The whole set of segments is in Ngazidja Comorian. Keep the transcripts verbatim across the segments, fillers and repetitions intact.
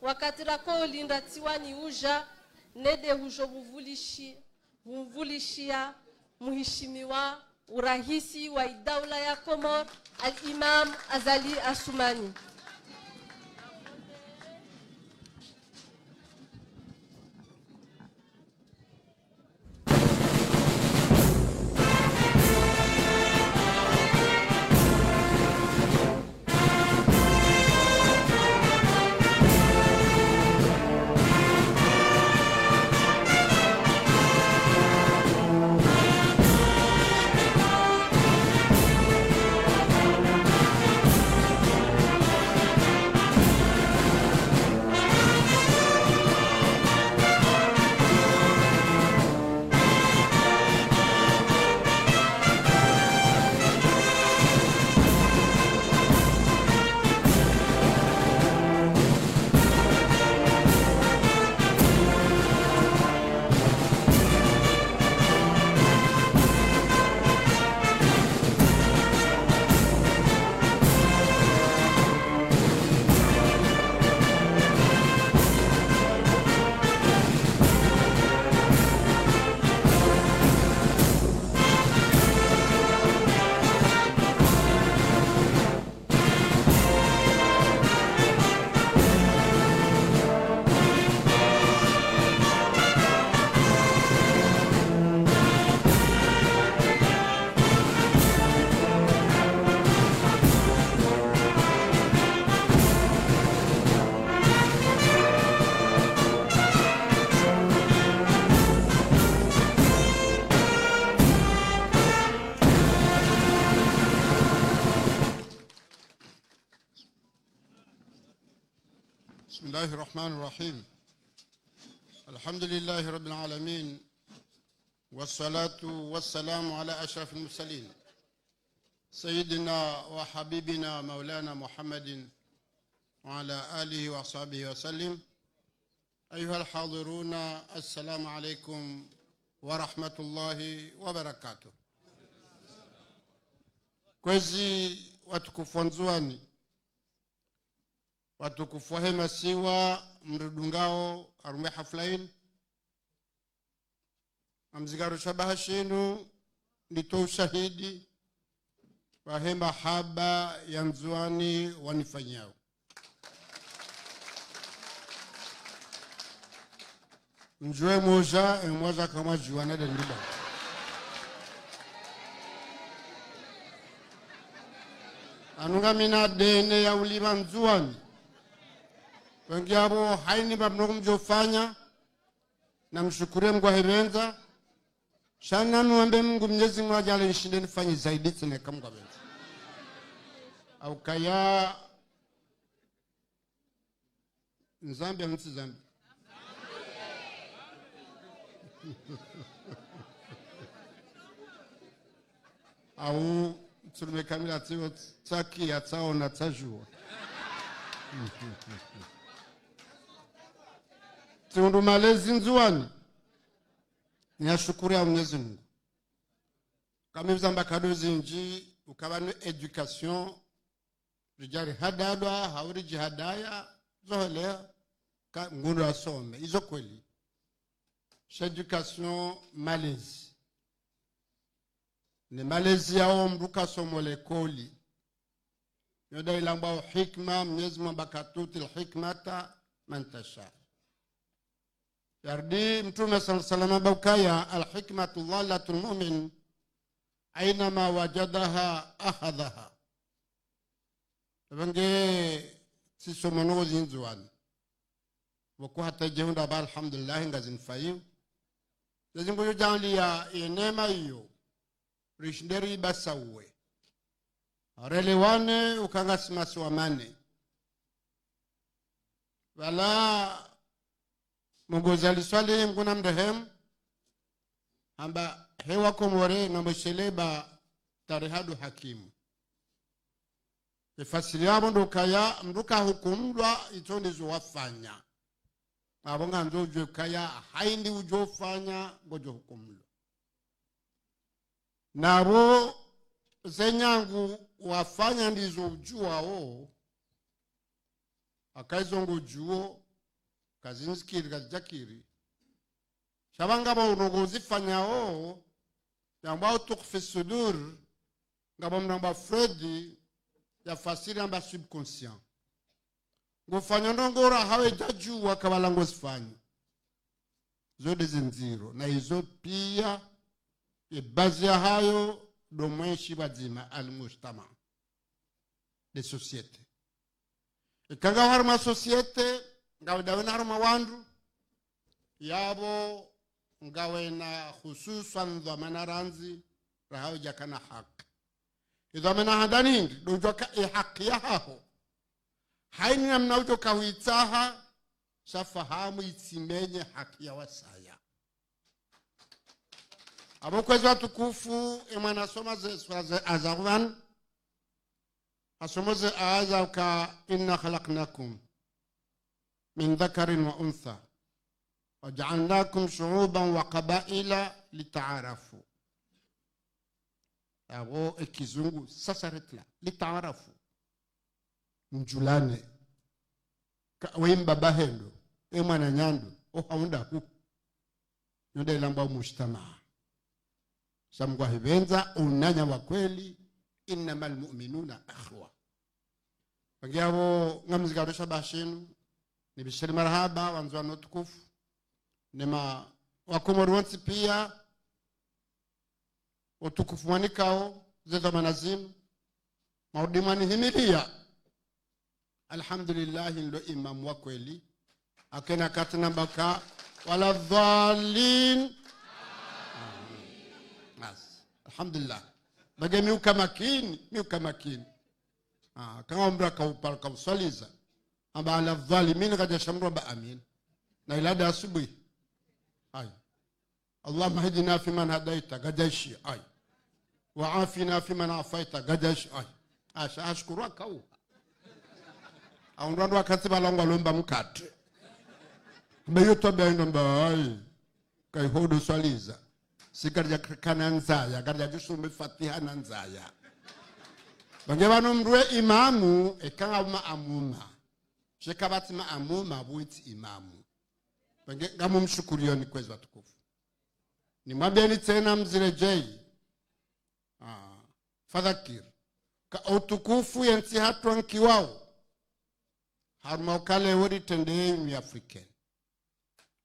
Wakati rako ulinda Tsiwani uja, nde hudjo mvulishi-, mvulishia muhishimiwa urahisi wa idaula ya Komori, Al-Imam Azali Assoumani. بسم الله الرحمن الرحيم. الحمد لله رب العالمين. والصلاة والسلام على أشرف المرسلين. سيدنا وحبيبنا مولانا محمد وعلى آله وصحبه وسلم. أيها الحاضرون، السلام عليكم ورحمة الله وبركاته. Kwezi watukufu wa Ndzuwani, watukufu wahe masiwa mridungao harumwa ye hafla yinu, ngamzingaro shabaha shinu, nitowe ushahidi wahe mahaba ya Ndzuwani wanifanyao. Ndjuwe mwaja, e mwaja kamwajuwa na dendiba. Anu ngamina dene ya ulipva Ndzuwani. Wengi apvo hayini pvapvo no kumdjofanya, namshukuru Mngu ahipvendza. Sha namwombe Mngu Mnyezi Mngu adjaanlie nishinde nifanye zaidi tsena eka Mngu apvendza. Au kaya Nzambi, au ntsi Zambi? Au ntsurume kamila tsiwo tsaki ya tsaona tsajuwa. Tsihundru malezi Ndzuwani, niyashukuru ya Mnyezi Mngu. Kamibza mbakado zindji, ukapvanu éducation, ridjari hadalwa, hau ridjihadaya, zoheleha, ka ngundro asome, izo kweli. Sha éducation, malezi. Ne malezi yawo mndru kasomo likoli. Yo nda ilambwao hikma, Mnyezi Mngu hamba ka tu'til hikmata man tasha. Yarudi Mtrume swalla Allahu alayhi wasallam hamba ukaya, الحكمة ضالة المؤمن أينما وجدها أخذها. Epvenge tsisomo no zindzuwani. Pvoko hata djehundra ba alhamdulillah ngazinifayio. Mnyezi Mngu yadjaanlie ye neema iyo, rishinde ribasauwe. Relewane uka ngasi masiwa mane. Pvala Mngu Azali Swalihi, Mngu namrehemu, hamba he Wakomori namwishiliye ba tariha ndo hakimu. Ifasiri yapvo ndo ukaya, mndru kahukumlwa itso ndizo wafanya. Apvo ngandzo udjuwe ukaya, hayini udjo fanya, ngodjo hukumlwa. Napvo ze nyangu wafanya ndizo udjuwao, Aka izo ngodjuo, kazindjikiri, kazidjakiri. Sha pvanga pvo urongozi fanyao, yambwao tukhfi sudur, ngapvo mndru amba Freud, yafasiri amba subconscient. Ngufanya ndrongoo raha we djadjuwa kabla ngozifanya. Zo nde zindziro. Na izo pia, ye bazi yahayo, ndo mwenshi pvwadzima al mujtama. Nde société. Eka ngawe harumwa société, ngawe ndawe na harumwa wandru, yapvo ngawe na hususwa ndhwamana randzi, raha we djakana haki. Idhwamana handani hindri, ndo udjuwa ka e haki yahaho. Haini namna udjo ka huitsaha, sha fahamu itsimenye haki ya wasaya. Apvo kwezi watukufu, e mwana asoma ze sura ze aza pvanu, asoma ze aya za uka, إنا خلقناكم من ذكر وأنثى وجعلناكم شعوبا وقبائل لتعارفوا. Apvo e kizungu, ça s'arrête là. لتعارفوا. Mdjulane. Ka, we mbaba hendo, e mwananya ndo, o haunda hu. Yo nde ilambwa mujtamaa. Sha Mngu ahipvendza, unanya wa kweli, إنما المؤمنون إخوة. Pvangi apvo ngamzingaro shabaha shinu, nipvisheni marahaba, wandzwani watukufu. Nema wakomori wontsi pia, utukufu mwanikao, ze dhwamana zinu. Maudi mwanihimilia. Alhamdulillahi, ndo imamu wa kweli. Akena kati namba ka, ولا الضالين. Amin. Basi. Alhamdulillah. Bage mi uka makini, mi uka makini. Ah, kanga umra ka upara ka uswaliza. Amba ولا الضالين, kadjasha mdru amba amin. Na ila nda asubuhi. Ayi. اللهم اهدنا فيمن هديت, kadjaishi, ayi. وعافنا فيمن عافيت, kadjaishi, ayi. Asha, ashukuru akauha. Aundru wandru wakati pvala ngwalomba mkatre. Mbe yo tobe ayi ndo mba, ayi. Kaihodo swaliza. Si karidja kana ndzaya, karidja djusome Fatiha na ndzaya. Pvange pvanu mdru we imamu, eka nga maamuma. Sha eka pvatsi maamuma, pvwitsi imamu. Pvange ngamumshukurioni kwezi watukufu. Nimwambieni tsena mziredjeyi. Ah, fadhakir. Ka utukufu ye ntsi hatru nkiwao. Harumwa uka leo ritrende Union Africaine.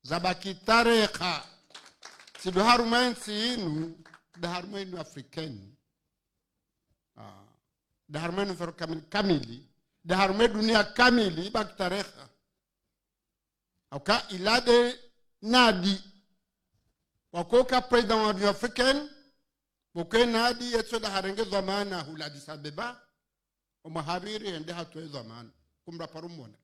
Zabaki tareha. Tsi ndo harumwa ntsi inu, nda harumwa Union Africaine. Ah, nda harumwa Union Africaine kamili, kamili. Nda harumwa dunia kamili, ibaki tareha. Hauka ila nde nadi. Wakoka président wa Union Africaine, pvoko nadi yetso nda harenge dhwamana hula Addis Abeba, omwaha pviri hende hatowe dhwamana. Kumra parumona.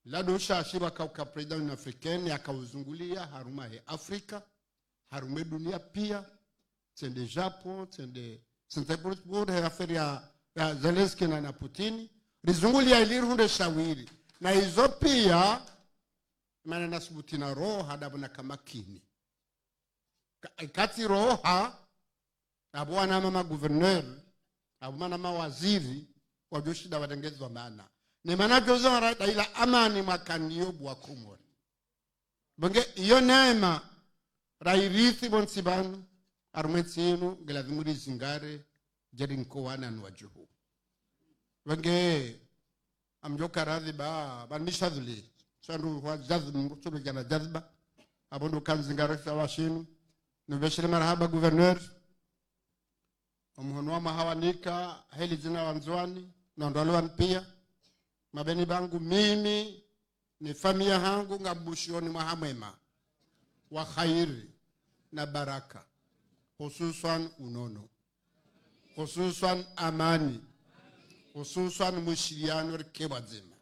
Ila ndo ushashi pvaka uka président wa Union Africaine, yaka uzungulia harumwa he Afrika, harumwa dunia pia, tsende Japon, tsende Singapour, he affaire ya, ya Zelensky na, na Putin. Rizungulia ili rihundre shawiri. Na izo pia, mana nasubuti na roha ndapvo na ka makini. Ka, katsi roha, apvo wana mama gouverneur, apvo mana mawaziri, wadjoshinda warenge dhwamana. Ne mana djozo ra, nda ila amani mwakani yo pvwa Komori. Pvange iyo neema, rairithi pvontsi pvanu, harumwa entsi inu, ngilazimu rizingare, djeri nkowana nwadjuhu. Pvange, amdjoka radhi ba, ba nishadhuli. Sha ndo hwa jadhib, mtsulu djana jadhiba. Apvo ndo kanzingaro shabaha shinu. Nipveshele marahaba gouverneur. Omhono wa mwaha wanika, heli dzina wandzwani, na ndo wale wanu pia. Mabeni pvangu mimi, ne famiyi yahangu, ngambushioni mwaha mwema. Wa khairi, na baraka. Hususwan unono. Hususwan amani. Hususwan mwishiliano rike pvwadzima.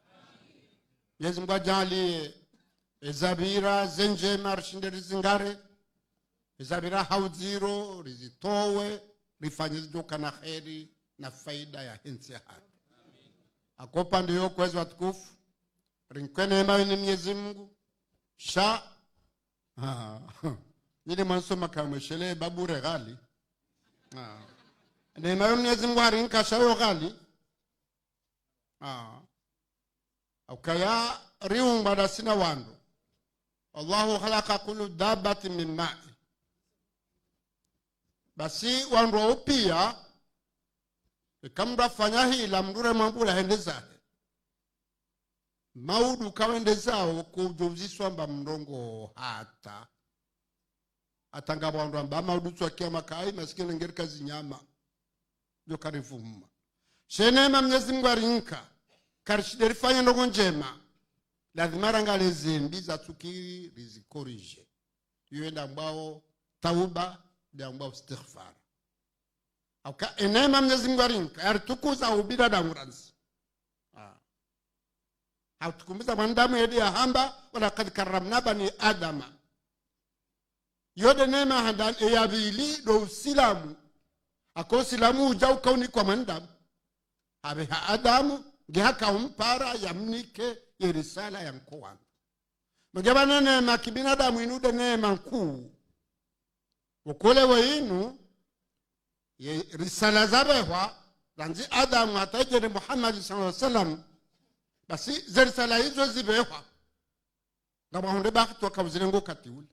Mwenyezi Mungu adjaaliye, ezapvira, zendjema, rishinde rizingare. Ezapvira haudziro, rizitowe, rifanye zidjoka na kheri, na faida ya hentsi yahatru. Hako upande yo kwezi watukufu, rinkwe neema yinu Mwenyezi Mungu, sha, ah, yile mwandzo maka mweshele babu re ghali. Ah. Neema yo Mwenyezi Mungu harinka sha yo ghali. Ah. Haukaya riumbwa ndasi na wandru. "Allahu khalaqa kulla dabbatin min ma'i." Basi wandru wao pia, eka mndru hafanya hila, mndru remwambula hende zahe. Maudu kawende zao, kudjoziswa mba mrongo hata. Hata ngapvo wandru wamba maudu tswa kiyama kayi, masikini ngeri kazi nyama. Ndo karivuma. She neema Mnyezi Mungu harinka, karishinde rifanye ndrongo ndjema. Lazima rangalie zembi za tsukiri rizikorije. Iyo nde yambwao tauba, nde yambwao istighfar. Hauka ye neema Mnyezi Mungu harinka, yaritukuza ubinadamu randzi. Ah. Hautukumiza mwanadamu yedi yahamba, "Walaqad karramna bani Adama." Iyo nde neema ya handani, eya pvili ndo Usilamu. Haka Usilamu udja ukaunikwa mwanadamu. Hapveha Adamu, nge haka umpara yamnike ye risala ya nkowana. Mnge pvwa ne neema kibinadamu inu nde neema nkuu. Wokole we inu, ye risala zapvehwa, randzi Adamu hata idjeni Muhammad sallallahu alaihi wasallam, basi ze risala izo zipvehwa. Ngapvo wahundre bahati waka uzirenga wakati ule.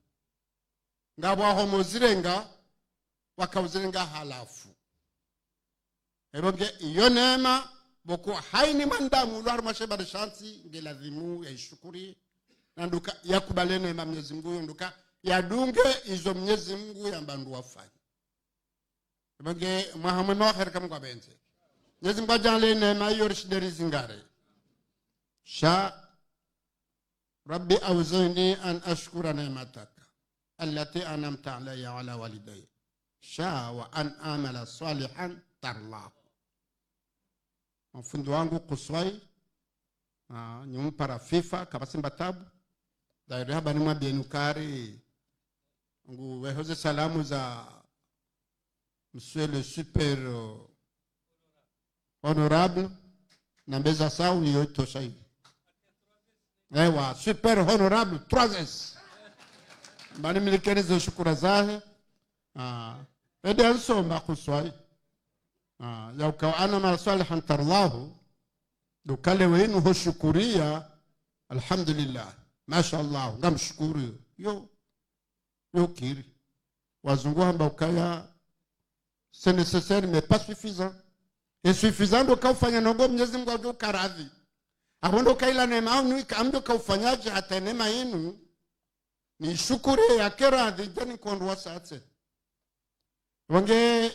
Ngapvo wahomo zirenga, waka uzirenga halafu. Epvo nge iyo neema, pvoko haina mwanadamu ulo harumwa she pvandre shantsi, nge lazimu yaishukuri, na ndo uka yakubali neema Mnyezi Mungu, yo ndo uka yadunge izo Mnyezi Mungu yamba ndo wafanye. Epvo nge mwaha mwema wa kheri ka Mungu apvendze. Mnyezi Mungu adjaanlie neema iyo rishinde rizingare. Sha رب أوزعني أن أشكر نعمتك التي أنعمت علي وعلى والدي. Sha وأن أعمل صالحا ترضاه. Mfundi wangu Kuswai, ah, nyi mpara fifa, kapvatsi mba tabu. Daire hamba nimwambieni ukaya, ngu wehoze salamu za Monsieur le super, euh, honorable, na mbeza sawu iyo itosha hivi. Ewa, super honorable, trois S. Mba nimlikeni ze shukura zahe. Ah, ede ansomba Kuswai. Ah, ya uka وأن أعمل صالحا ترضاه. Ndo uka leo inu hushukuria. Alhamdulillah. Masha Allah, ngamshukuru. Yo. Yo kiri. Wazungu hamba ukaya, c'est nécessaire, mais pas suffisant. E suffisant ndo uka ufanya ndrongo Mnyezi Mungu adjo uka radhi. Apvo ndo uka ila neema unu ika amdo uka ufanya dje hata neema inu nishukuri yake radhi, djani nkondro wasatse. Wange,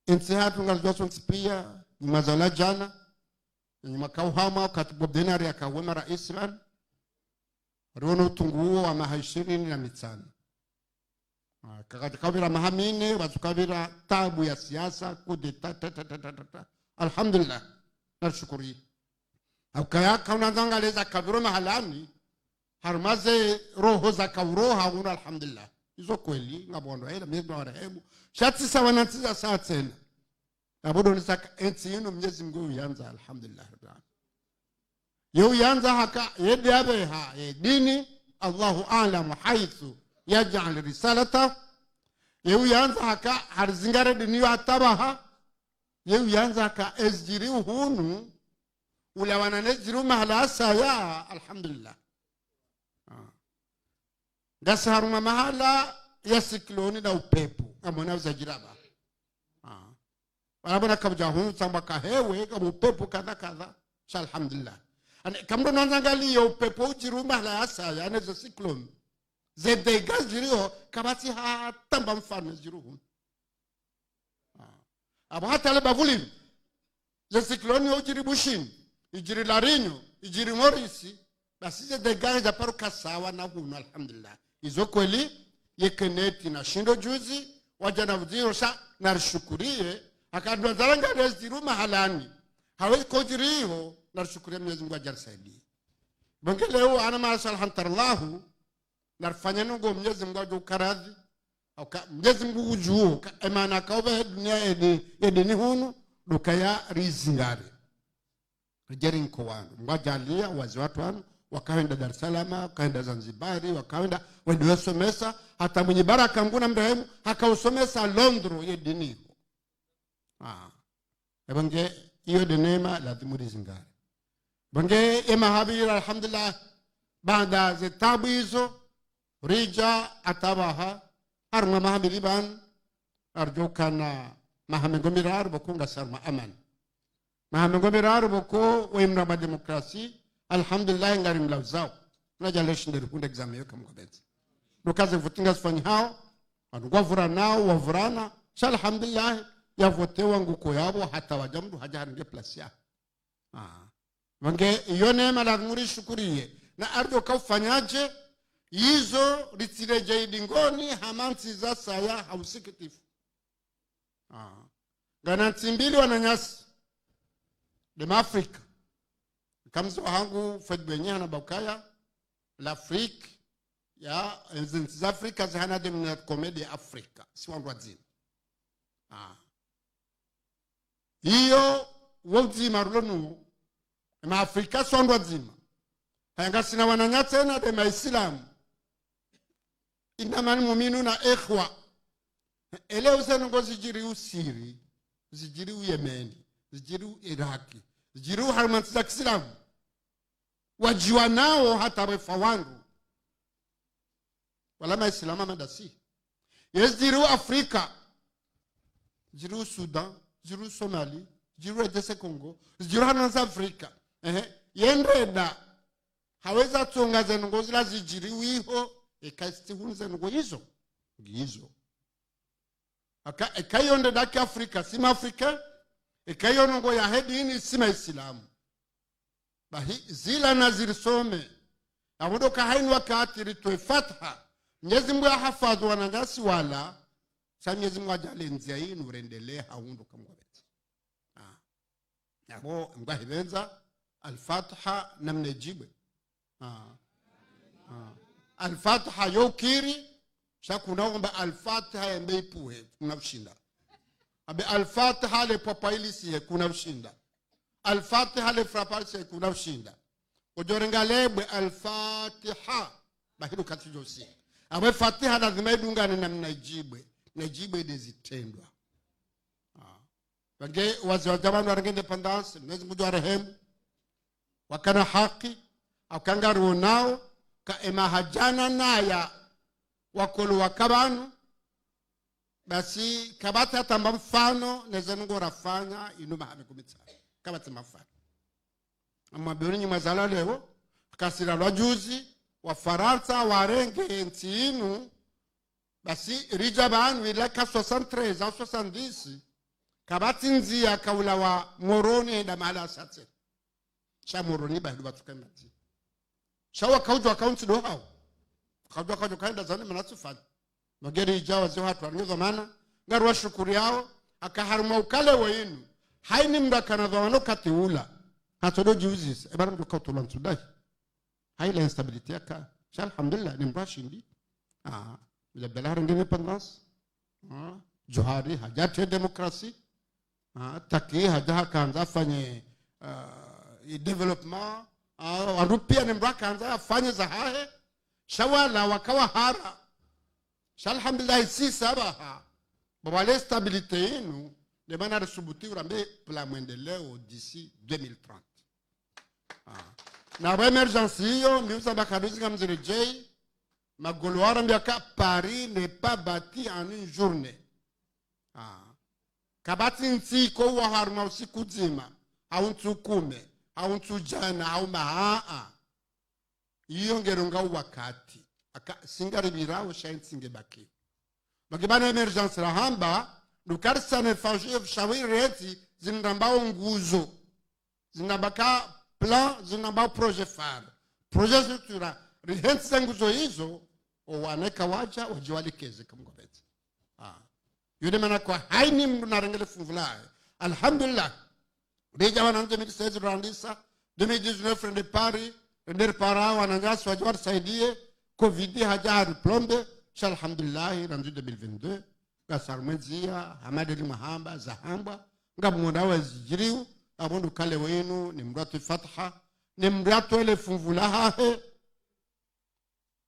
entsi hatru ngazidjwa sontsi pia, nyuma za la djana, nyuma kauhama, wakati Bob Denard yakawema raisi pvanu. Riwono utungu uwo wa maha ishirini na mitsanu. Ah, kakati kapvira maha mine, pvatsu kapvira tabu ya siasa, coup d'État, ta, ta, ta. Alhamdulillah. Narishukuri. Haukaya kaunandzangalie za kapviro mahalani, harumwa ze roho za kauroha hunu, alhamdulillah. Izo kweli, ngapvo wandru hela, Mnyezi Mungu awarehemu. Sha tsi sawa na ntsi za sa tsena. Apvo ndo nizaka entsi inu Mnyezi Mungu yeyandza, alhamdulillah rabbil alamin. Yeyandza haka, yedi yapveha, ye dini, Allahu a'lamu haythu yaj'al risalata. Yeyandza haka, harizingare dini yo atabaha. Yeyandza haka, ezidjiri hunu, ulawana nezidjiri mahala asaya, alhamdulillah. Ah. Ngasi harumwa mahala ya sikloni na upepvo, ngamwona uzadjiri pva. Ah. Wala pvona kapvadja hunu tsamba kahewe, kapvo upepvo kadha kadha. Sha alhamdulillah. Ane, kamdo nandzangalie upepvo udjiri mahala yasaya, ane ze sikloni. Ze dégâts zidjiriho, kapvatsi hata mba mfano zidjiri hunu. Ah. Apvo hata le bavulini. Ze sikloni yo udjiri Bushini, idjiri La Réunion, idjiri Maurice, basi ze dégâts za paro ka sawa na hunu, alhamdulillah. Izo kweli, yeka neti na shindo juzi, wadja na udjiri sha, narishukurie, haka ndo ndzalanga lezi djiri mahalani. Hawe kodjiri iho, narishukurie Mnyezi Mungu adjarisaidie. Pvo nge leo ana masha alhamdulillah, narifanye ndrongo Mnyezi Mungu adjo uka radhi. Hauka Mnyezi Mungu udjuo, ka emana kaupve he dunia edi, edini hunu, ndo ukaya rizingare. Ridjeri nkowana. Mungu adjaanlia, wazee watru wanu, wakawenda Dar es Salaam, wakawenda Zanzibari, wakawenda, wende wasomesa, hata Mwinyi Baraka Mngu namrehemu, haka usomesa Londres ye dini iho. Ah. Epvo nge, iyo nde neema, lazimu rizingare. Pvange ye maha mili, alhamdulillah, baanda ze taabu izo, ridja hata pvaha, harumwa maha mili pvanu, ngaridjokana maha mengo miraru pvoko ngasi harumwa amani. Maha mengo miraru pvoko we mramba demokrasi, alhamdulillah, ngari mlauzao. Nadja leshinde rihundre examen yo kamkopvenza. Ndo uka ze voti ngazifanyihao, wandru ngwavurana, wavurana, sha alhamdulillah, yavotewa nguko yapvo, hata wadja mndru hadja harenge place ya. Ah. Pvange iyo neema lazimu rishukuriye. Na ardhi uka ufanyadje, izo ritsiredjeyi dingoni hama ntsi zasaya ha usikitifu. Ah. Ngana ntsi mbili wananyasi. Nde ma Afrika. Kamzo hangu Fred Bwenye hana baukaya, l'Afrique, ya, ezi ntsi za Afrika zihana de mna komedi ya Afrika. Si wandru wadzima. Ah. Iyo, wo udzima rulo nuwo, ma Afrika si wandru wadzima. Haya ngasina wananya tsena nde ma Islamu. إنما المؤمنون إخوة. Ele uze ndrongoo zidjiri u Siri, zidjiri u Yemeni, zidjiri u Iraki, zidjiri u harumwa ntsi za Kiislamu. Wadjiwanao hata wefa wandru. Wala ma Islamu amadasi. Ye zidjiri u Afrika. Zidjiri u Sudan, zidjiri u Somali, zidjiri u R D C Congo, zidjiri harumwa ntsi za Afrika. Ehe, ye ndreda. Haweza tsonga ze ndrongoo zila zidjiri wiho, eka tsi hunu ze ndrongoo izo. Ngizo. Aka, eka iyo ndreda ki Afrika, si ma Afrika, eka iyo ndrongoo yahe dini, si ma Islamu. Bahi, zila nazirisome. Yapvo ndo uka hayina wakati ritowe Fatiha. Mnyezi Mungu yahafadhwi wananyasi wala, sha Mnyezi Mungu yadjaanlie ndzia inu rendelee ha undru kamkopvenza. Ah. Yapvo ngwahipvenza, Al-Fatiha namna idjibwe. Ah. Ah. Al-Fatiha yo ukiri, sha kuna wamba Al-Fatiha yambe ipvuhe, kuna ushinda. Ambe Al-Fatiha le pvapva ilisihe, kuna ushinda. Al-Fatiha le frapalisihe, kuna ushinda. Udjorenga lebwe Al-Fatiha, bahi ndo uka tsi djosi. Apvo Fatiha lazima idungane namna idjibwe, na idjibwe nde zitrendwa. Ah. Pvange wazee wadja pvanu warenge indépendance, Mnyezi Mungu ngudjo warehemu. Wakana haki, hauka ngariwonao, ka emaha djana naya wakolo waka pvanu, basi kapvatsi hata mba mfano, neze ndrongoo rafanya, inu maha mengo mitsanu. Kapvatsi mfano. Amma mbioni nyi mwazalwa leo, kasira lwa juzi, Wafarantsa warenge entsi inu, basi ridja pvanu ila ka soixante-treize au soixante-dix, kapvatsi ndzia kaulawa Moroni henda mahala asatse. Sha Moroni bahi ndo pvatsuka madzi. Sha wakaudjwa waka untsi ndo hawo. Wakaudjwa wakaudjwa kaenda zane mana tsufanya. Mageri idja wazee hatru waringe dhwamana, ngariwashukuriyao, haka harumwa ukale wa inu. Hayina mndru akana dhwamana wakati ula. Hatsodo djiuzisa, eba mndru kautolwa ntsu dahi. Hayi la instabilité yaka. Sha alhamdulillah, ni mndru ashindi. Ah, bila bela harenge indépendance. Ah, Djohar hadja atre démocratie. Ah, Taki hadja hakandza afanye, ah, i développement. Ah, wandru piya ni mndru akandza afanye zahahe. Sha wala waka wahara. Sha alhamdulillah, si sabaha. Bo wale stabilité inu, nde mana risubuti urambe plan mwendeleo d'ici deux mille trente. Ah. Na bo émergence iyo, mi uza bakaduzi ngamziredjeyi, Magolo warambiya ka Paris n'est pas bâti en une journée. Ah. Kapvatsi ntsi iko uwa harumwa usiku dzima, hau ntsu kume, hau ntsu djana, hau mahaa. Iyo ngeronga wakati. Aka, si ngaripvirao sha entsi nge baki. Baki pvanu émergence rahamba, ndo uka risane faji, shawiri reti, zinrambao nguzo. Zinamba ka plan, zinamba projet phare. Projet structurant. Rihentsi ze nguzo izo, owaneka wadja, wadje walekeze kamkopvenza. Ah. Yo nde mana kwa hayina mndru narenge le funvu lahe. Alhamdulillah. Ridja pvanu deux mille seize randisa, deux mille dix-neuf rende Paris, rende ripara wananyasi wadje warisaidiye, Covid hadja hariplombe, sha alhamdulillah, randzi deux mille vingt-deux. Ngasi harumwa endzia, hama ndeli mwahamba, zahambwa, ngamwona wazidjiriyo, apvo ndo ukale wenu, ni mndru atowe fatiha, ni mndru atowe le funvu lahahe,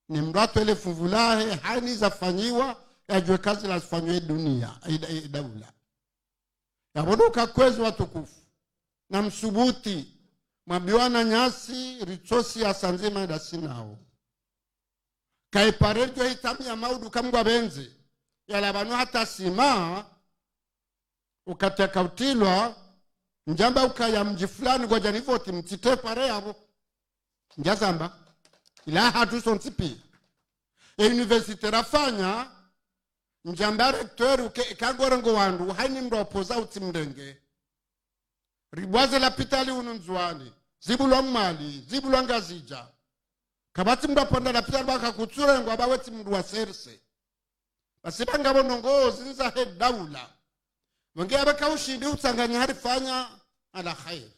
ni mndru atowe le funvu lahe, hayina zafanyiwa, yadjuwe ka zila zifanyiwa ye duniya, ye da-, ye daula. Yapvo ndo uka kwezi watukufu, na msubuti, Mwambiwa na nyasi, ritsosi ya sanzima nda sinao. Kaipare ridjo hitamia maudu kamgwa benze. Yala pvanu hata sima, ukati ya kautilwa, ndjamba ukaya mdji fulani ngwadja nivoti mtsite pare yapvo. Ndjazamba. Ila hatru sontsi pia. E université rafanya, ndjamba recteur uke, eka ngorengo wandru, haini mndru wa opoza utsi mrenge. Ribwaze lapitali hunu Ndzuani, zibulwa Mwali, zibulwa Ngazidja. Kapvatsi mndru apvanda lapitali pvaka kutsurengwa pvawe tsi mndru wa serse. Basi pvanga pvo ndrongoo zindza he daula. Wenge apvaka ushindi utsanganya harifanya ala khair.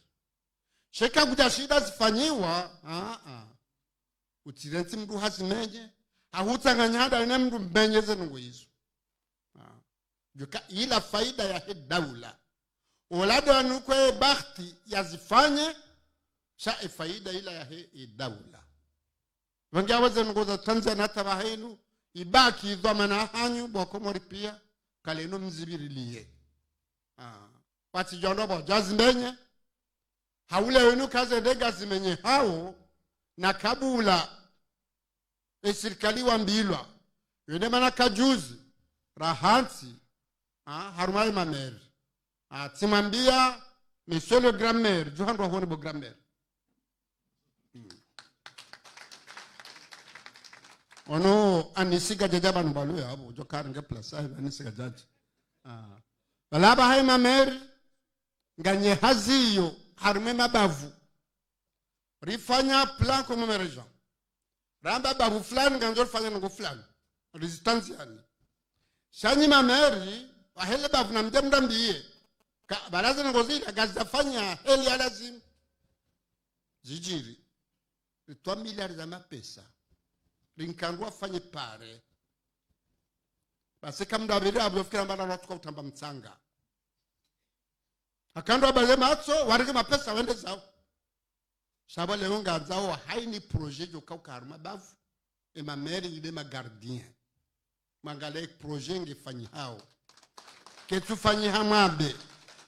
Sha eka kudja shinda zifanyiwa, a, a. Utsirentsi mndru hazimenye, hahutsanganya hada ine mndru mmenye ze ndrongoo izo. A. Djoka ila faida yahe daula. Ola ndo wanu kwe bahati yazifanye, sha e faida ila yahe e daula. Wangi aweze ndrongoo za Tanzania hata pvahanu, ibaki dhwamana hanyu, bo Komori pia, kalenu mzipvirilie. A. Watsi djondro bo djazi mbenye, haule wenu kaze ndega zimenye hao, na kabula, e sirikali wambilwa. Yo nde mana kajuzi, rahantsi, a, harumwa e mameri. A, tsimwambia, monsieur le grand-maire, djuhandrwa honi bo grand-maire. Hmm. Ono, anisiga djadja pvanu balu yapvo, djo karenge place, a, anisiga djadja. A. Pvala pvahe mameri, nganye hazi iyo, harumwa e mabavu. Rifanya plan commémoration. Ramba bavu fulani ngandzo rifanya ndrongoo fulani. Rizitanziani. Sha nyi mameri, wahele bavu na mdje mrambiye. Ka, pvala ze ndrongoo zila, ngazafanya heli ya lazimu. Zidjiri. Ritowa miliari za mapesa. Rinka ndru wafanye pare. Basi eka mndru apviri apvo fikira mbala watuka utamba mtsanga. Aka ndru wabaze matso, warenge mapesa wende zao. Sha pvo leo ngandzao haini projet djo kauka harumwa bavu. E mameri inde ma gardien. Mwangalie projet ngefanyihao. Ketsufanyiha mwambe.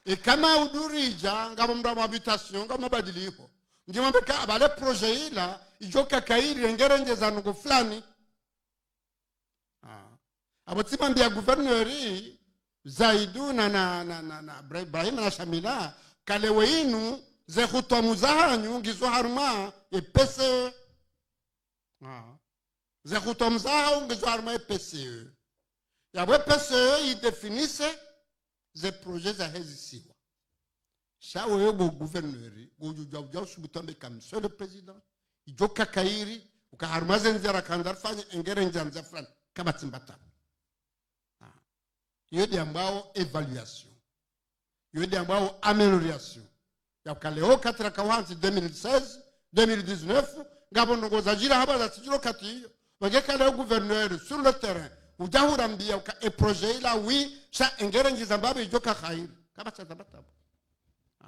E kama uduridja, ngapvo mndru wa habitation, ngapvo mabadiliho. Nge mwambe ka, pvale projet ila, idjo kakairi, engerengeza ndrongoo fulani. A. Apvo tsimwambia gouverneur Zaidu na, na, na, na, na Bra-, Ibrahim na Shamila, kale wenu, ze hutwamu zahanyu, ngizo harumwa, e P C E. A. Ze hutwamu zahanyu, ngizo harumwa e P C E. Yapvo e P C E, idéfinisse, ze projet zahe zisiwa. Sha wewe bo gouverneur, ngudjo udja usubutu wambe ka monsieur le président, idjo kakairi, uka harumwa ze ndzia rakandza rifanye, engerengeza ndzia fulani, kapvatsi mbata. A. Iyo nde yambwao évaluation. Iyo nde yambwao amélioration. Yauka leo kati raka uhantsi deux mille seize, deux mille dix-neuf, ngapvo ndrongoo zadjira hapvo zatsidjiro kati iyo. Wangeka leo gouverneur sur le terrain, udja hurambia uka e projet ila oui, sha engerengeza mbapvi idjo ka khairi. Kapvatsi za mbata pvo. A.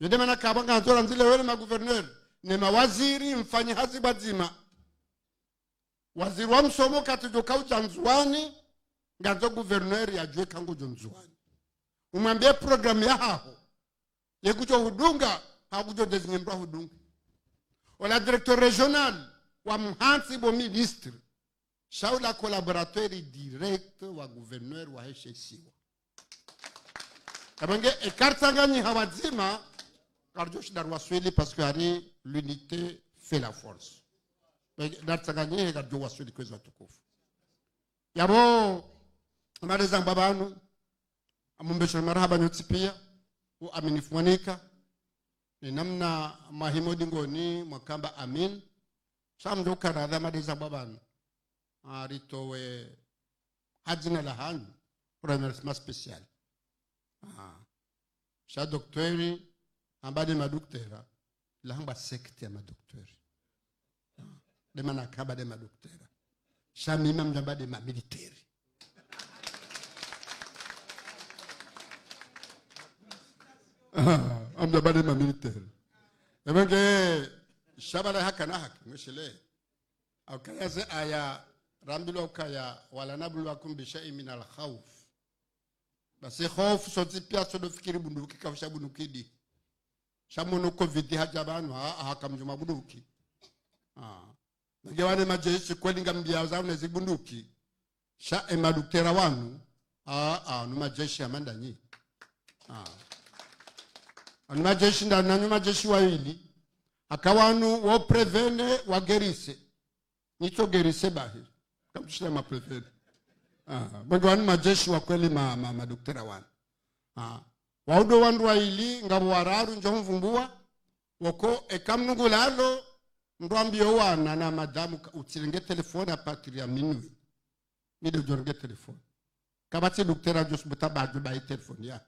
Yo nde mana kapvo ngandzo randzi leo wele ma gouverneur, ne mawaziri mfanye hazi pvwadzima. Waziri wa msomo kati djo kaudja Ndzuani, ngandzo gouverneur yadjuwe ka ngudjo Ndzuani. Umwambie programme yahaho. Ye kudjo hudunga, ha kudjo désigner mndru wa hudunga. Ola directeur régional, wa mhantsi bo ministre. Sha ula collaborateur direct wa gouverneur wahe she isiwa. Apvo nge, eka ritsanganyiha pvwadzima, karidjo shinda riwaswili parce que hari l'unité fait la force. Apvo nge, naritsanganyihe karidjo waswili kwezi watukufu. Yapvo, malezi amba pvanu, amumbeshe marahaba nyontsi pia, u aminifu mwanika, ni namna mwahimo dingoni mwakamba amin, sha mdjo ukaradha malezi amba pvanu. A, ritowe ha dzina lahanyu, remerciement spécial. A. Sha docteur, amba nde madoktera, lahambwa secte ya madoktera. A. Nde mana kamba nde madoktera. Sha mimi ngamdjamba nde mamiliteri. A, ngamdjamba nde mamiliteri. Apvo nge, sha pvala haka na haki, mwishile. Ukaya ze aya, rambilwa ukaya, ولنبلونكم بشيء من الخوف. Basi khofu sontsi pia sodo fikiri bunduki kafusha bunduki di. Sha mwono covid hadja pvanu, ha, ha, kamdjuma bunduki. Ah. Nge wanu majeshi kweli ngambiya zao ne zibunduki. Sha e madoktera wanu, ah, ah, wanu majeshi ya mandanyi. Ah. Wanu majeshi nda, nanyu majeshi wayili. Aka wanu wo prévenir, wa guérir. Nitso guérir bahi. Kamtsushila ma prévenir. Ah, bongo wanu majeshi wa kweli ma, ma, madoktera wanu. Ah. Waudo wandru wayili, ngapvo wararu, ndjo humvumbua. Woko, eka mnungu lalo, ndo ambiyo wana na madamu ka, utsirenge téléphone à partir ya minuit. Mi ndo djo renge téléphone. Kapvatsi doktera djo subutu ba djo bayi téléphone ya.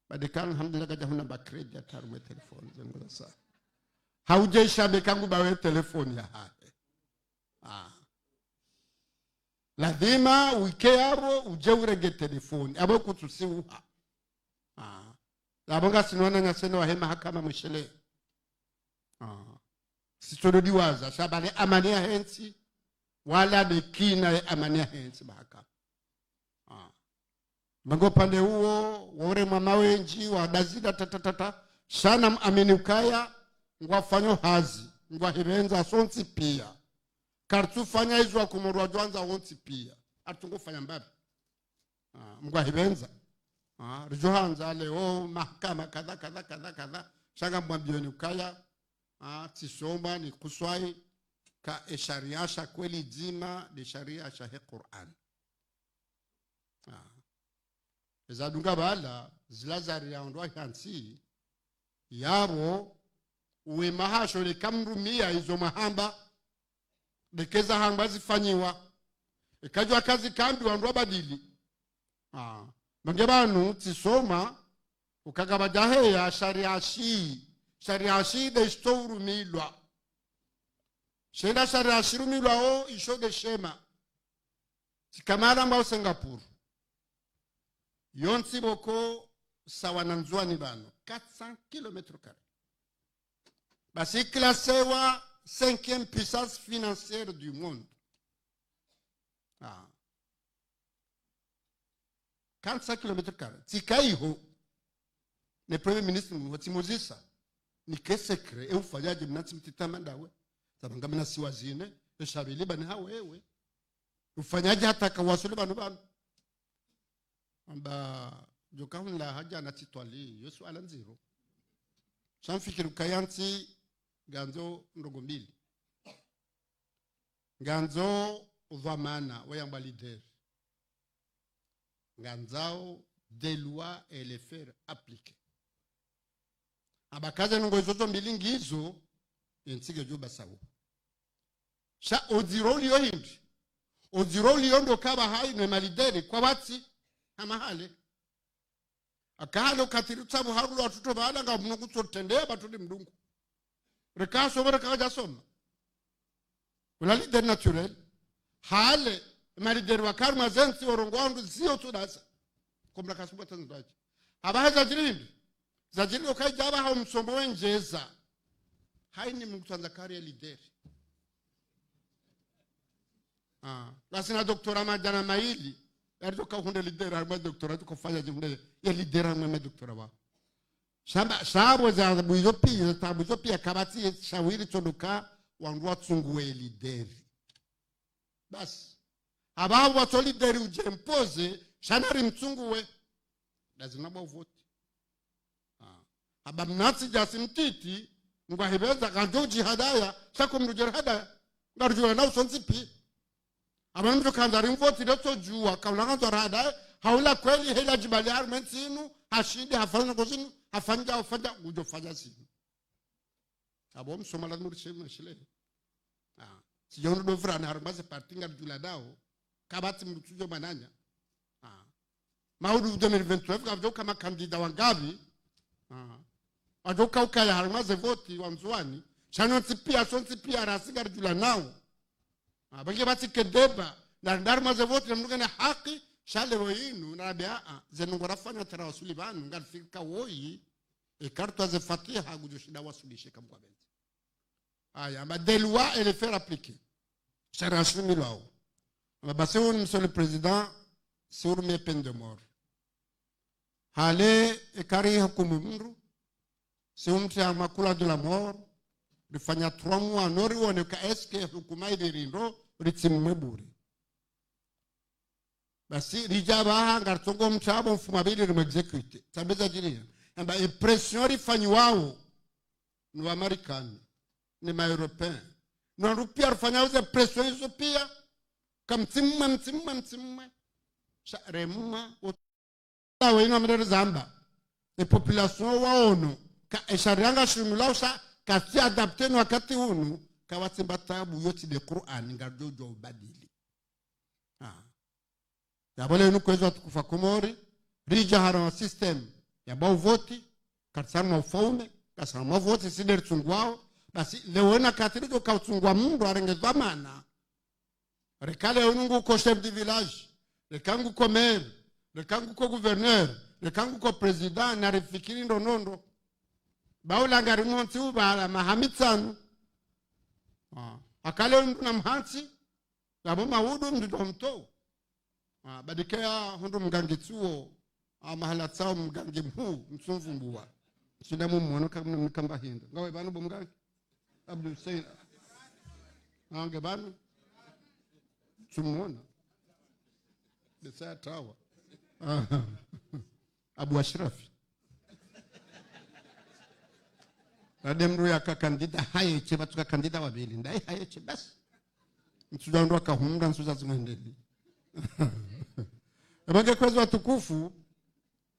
Bade ka alhamdulillah kadja huna ba crédit hata harumwa téléphone, zengo za sa. Haudje isha be kangu bawe téléphone ya hahe. Ah. Lazima wike yapvo, udje urenge téléphone. Apvo kutsusiuha. Ah. Apvo ngasi no wananyasi no wahe mahakama mwishiliye. Ah. Sitsodo diwaza, sha pvale amani yahe ntsi, wala ne kina ye amani yahe ntsi mahakama. Ah. Mango pvande uwo, wore mwa mawendji, wa dazida ta, ta, ta, ta. Sha na muamini ukaya, ngwafanyo hazi, ngwahipvendza sontsi piya. Karitsufanya izo wa Komori wadjo wandza wontsi piya. Aritsungufanya mbapvi. Ah, ngwahipvendza. Ah, ridjo handza leo mahakama kadha, kadha, kadha, kadha. Sha ngamwambiyoni ukaya, ah, tsisoma ni kuswai ka e sharia sha kweli dzima, nde sharia shahe Qur'an. Ah. Eza dunga pvala, zila zariya ondro hantsi, yapvo, uwe mahasho le kamrumiya izo mwahamba, ndeke za hamba zifanyiwa. Eka djwa kazi kambi wandru wabadili. Ah. Mange pvanu, tsisoma, ukaka pvadjaheya, sharia shi, sharia shi nde shitso urumilwa. Sha enda sharia shirumilwa o, isho nde shema. Tsi kama la mbao Singapour. Yontsi pvoko sawa na Ndzuani pvanu, quatre cents kilomètres carrés. Basi classé wa cinquième puissance financière du monde. Ah. Quatre cents kilomètres carrés. Tsika iho. Ne Premier Ministre mwe tsimuzisa. Nike secret. E ufanyadje mna tsimtiti hama ndawe. Zapvanga mna siwa zine. E sha pvili pvani ha wewe. Ufanyadje hata kawasuli pvanu pvanu. Amba, djoka hunla hadja na titwali. Yo suala ndziro. Sha mfikiri ukaya ntsi ngandzo ndrongoo mbili. Ngandzo udhwamana, wayambwa leader. Ngandzao des lois et les faire appliquer. Amba kaze nungo izo zo mbili ngizo, yentsi ngedjo basawu. Sha odziro uliyo hindri. Odziro uliyo ndo kaba hayi ne malideri kwapvatsi, hama hale. Aka hale ukatiri tsabu harulwa watoto pvala nga mno kutso tende ya batuli mdungu. Reka soma, reka kadja soma. Ula leader naturel. Hale, malideri wa karma zentsi worongoa wandru ziyo tsudasa. Komra kasubwa tanzbaji. Aba haza djiri hindri. Za djiri okaidja aba ha umsomo wendjeza. Haini mndru tsandza kari ya leader. Ah, ngasina doctorat madjana mayili. Yaridjo ka uhundre leader, harimwa doctorat, djo ka ufanya djihundre ye leader harimwa madoctorat wa. Shamba, shapvo za tabu izo piya, za tabu izo piya, kapvatsi shawiri tsondoka, wandru watsunguwe leader. Basi. Aba watso leader udje mpoze, sha nari mtsunguwe. Lazima bwa uvoti. Ah. Aba mna tsi djasi mtiti, ngwahipvendza kandjo udjihadaya, sha ko mndru djeri hadaya, ngarudjuwa na usontsi piya. Aba mndru kandza rimvoti le tsodjuwa, kaula kandza rahadaya, haula kweli hela djibali harimwa entsi inu, hashindi, hafanya ko zinu, hafanya, hafanya, udjo fanya zinu. Abo msoma lazima urishe mashile. Ah. Sija unu do furana harimwa ze parti ngaridjula dao. Kapvatsi mndru tsudjo mananya. Ah. Maudu deux mille vingt-neuf, ngapvodjo ka makandida wangapvi. Ah. Wadjo ka ukaya harimwa ze voti wa Ndzuani. Sha no ntsi piya, so ntsi piya rasi ngaridjula nao. Ah, bange pvatsi kedeba. Na ndari mwa ze voti na mndru ngena haki. Sha leo inu, na rabi, ah, ah. Ze nungo rafanya tara wasuli pvanu, ngarifika woyi. Eka rutwaze fatiha, ngudjo shinda wasulishe kamkwa bentsi. Aya, amba des lois et les faire appliquer. Sharia shirumilwao. Amba basi unu, Monsieur le Président, si urumie peine de mort. Hale, eka rihukumu mndru, Si umtria ma couloir de la mort, rifanya trois mois, no riwone ka est-ce que hukuma ili rindro, ritsi mmwe bure. Basi, ridja pvaha, ngaritsongo mtria pvo mfumo mbili rimwe exécuter. Tsambe zadjiriya. Amba e pression rifanyiwao, ni wa Marekani, ni ma Européens. No wandru pia rifanyao ze pression izo pia, ka mtsi mmwe, mtsi mmwe, mtsi mmwe. Sha, remwa, o- Tawe inu amdere zamba. E population waono. Ka e sharia ngashimulao sha, katsi adapté no wakati unu, kawatsi mba tabu yotsi de Qur'an, ngardjo djo ubadili. Ah. Yapvo leo inu kwezi watukufu wa Komori, ridja harumwa système ya ba uvoti, karitsina ufaume, karitsina uvoti, si de ritsungwao, basi leo inu wakati ridjo ka utsungwa mndru arenge dhwamana, reka leo inu nguko chef de village, reka nguko maire, reka nguko gouverneur, reka nguko président, narifikiri ndro no ndro. Ba ula ngari mhontsi ubala maha mitsanu. Ah. Aka leo inu mndru na mhantsi, yapvo maudu mndru ndo mto. Ah, badike ya hundru mgangi tsuo, ah, mahala tsao mgangi mhuu, mtsumvu mbuwa. Shinda mumwono ka mna mkamba hindru. Ngawe pvanu bo mgangi? Abdul Hussein. Ah, nge pvanu? Tsumwona. Besa ya tawa. Ah. Abu Ashrafi. Nade mndru yaka kandida haye she, pvatsuka kandida wa pvili. Ndaye haye she, basi. Ntsudja ndo akahumda, ntsudja zimwendeli. Yapvo nge kwezi watukufu,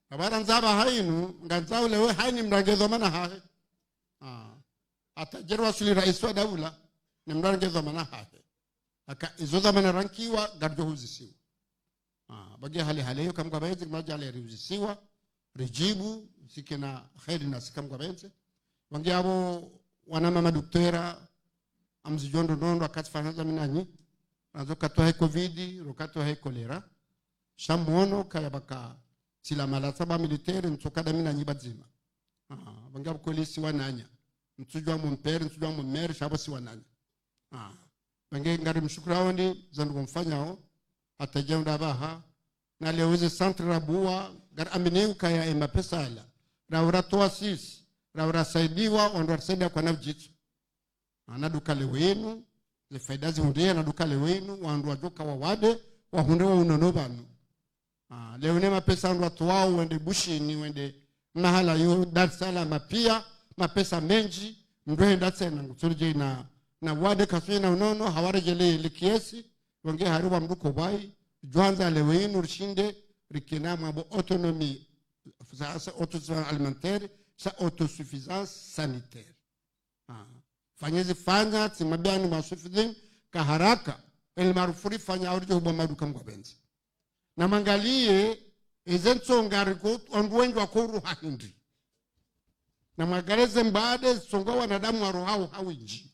apvara ndzaba hainu, ngandzao leo haini mndru arenge dhwamana hahe. Ah. Hata djeri wasuli raisi wa daula, ni mndru arenge dhwamana hahe. Aka izo dhwamana rankiwa, ngardjo huzisiwa. Ah, pvange hali hali iyo kamkwa pvendze, kama djale riuzisiwa, ridjibu, si kena kheri na si kamkwa pvendze. Pvange yapvo wana mama doktora, amzidjo ndro no ndro wakati fanya za minanyi, nazo wakati wahe covid, wakati wahe kolera. Sha mwono kaya pvaka tsila malatsa ba militaire, ntsoka da minanyi pvadzima. Ah, pvange yapvo kweli si wananya. Ntsudjua mo mpere, ntsudjua mo mere, sha pvo si wananya. Ah, pvange ngari mshukurao ndi, zandru mfanyao, hata djao nda pvaha, na leo ze centre rabuwa, ngari amini ukaya e mapesa yala, rau ratoa sisi, rau rasaidiwa, wandru warisaidia kwana udjitso. Ah, na duka leo inu, ze faida zihundriha, na duka leo inu, wandru wadjoka wawade, wahundre wa unono pvanu. Ah, leo ne mapesa wandru watoao, wende Bushini, wende mahala yo, Dar es Salaam pia, mapesa mendji, mndru henda tsena, ngutsuridje na, na wade kaswe na unono, hawaredjele le kiesi, wange hari wa mndru ko pvai, djwandza leo inu rishinde, rikena mwambo autonomie, sa, sa autosuffisance alimentaire, sa autosuffisance sanitaire. Ah. Fanye zifanya, tsi mabiani masufidhin, ka haraka, El Maarouf rifanya, auri djo hubwa maduka mkwa pvendze. Na mwangaliye, eze ntsonga riko, wandru wendji wako uruha hindri. Na mwangaliye ze mbade, zitsonga wanadamu waruhao ha wendji.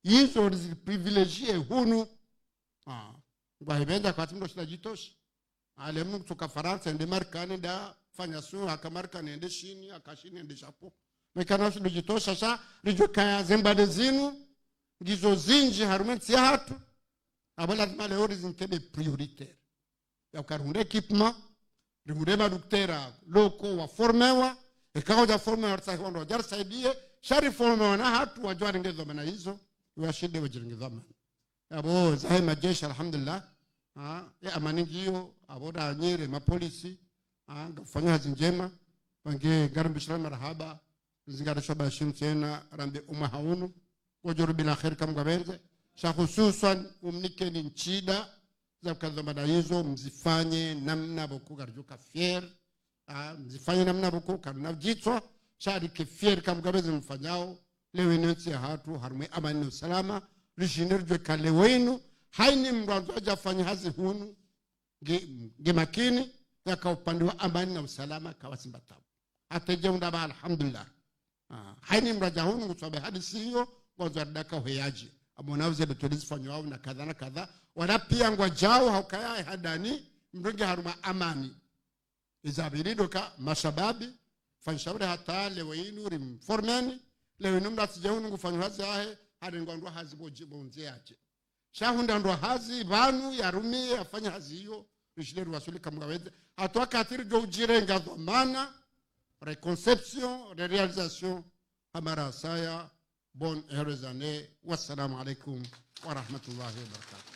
Izo zi privilégié hunu. Ah. Ngwa hipvendza kwatsi mndru shinda djitosha. Ale mndru kutsoka Farantsa, ende Marekani, nda fanya su, haka Marekani, ende Shini, haka Shini, ende Japon. Mekana shinda djitosha sha, ridjo kaya ze mbade zinu, ngizo zindji harumwa entsi yahatru, apvo lazima leo rizintende prioritaire. Ya uka rihundre équipement, rihundre madoktera locaux waformewa, eka wadja formewa ritsahi wandru wadja risaidie, sha riformewa na hatru wadjo warenge dhwamana izo, washinde wadjirenge dhwamana. Apvo zahe majeshi, alhamdulillah. Ah, e amani ngiyo, apvo da nyere mapolisi, ah, ngafanya hazi ndjema, pvange ngari mbishira marahaba, zingare shoba shinu tsena, rambe umwaha unu, ngodjo rudi na kheri kamkwa pvendze, sha hususwan umnikeni ntsida, za ukadhoma na izo, mzifanye namna pvoko ngaridjo ka fier, ah, mzifanye namna pvoko karina udjitso, sha rike fier kamkwa pvendze mfanyao, leo inu entsi yahatru, harumwa amani na usalama, rishinde ridjuwe ka leo inu, haini mndru andzo adja fanye hazi hunu, nge, nge makini, yaka upande wa amani na usalama, kawatsi mba tabu. Hata djao nda pvaha, alhamdulillah. Ah, haini mndru adja hunu ngutswabe hadisi iyo, ngwandzo aridaka uheyadji. Amona uze betweli zifanywao na kadha na kadha. Wala pia ngwadjao haukaya handani, mndru nge harumwa amani. Iza pvili ndo ka mashababi, fanyisha ule hata leo inu rimformeni, leo inu mndru atsidje hunu ngufanyo hazi yahe, harengwa ndro hazi pvo dji-, pvondze yadje. Sha hundra ndro hazi, pvanu, yarumiye, yafanye hazi iyo, rishinde riwasuli kamkwa pvendze. Hata wakati ridjo udjirenga dhwamana, préconception, réalisation, hamara saya, bonne heureuse année. Wassalamu alaikum wa rahmatullahi wa barakatuh.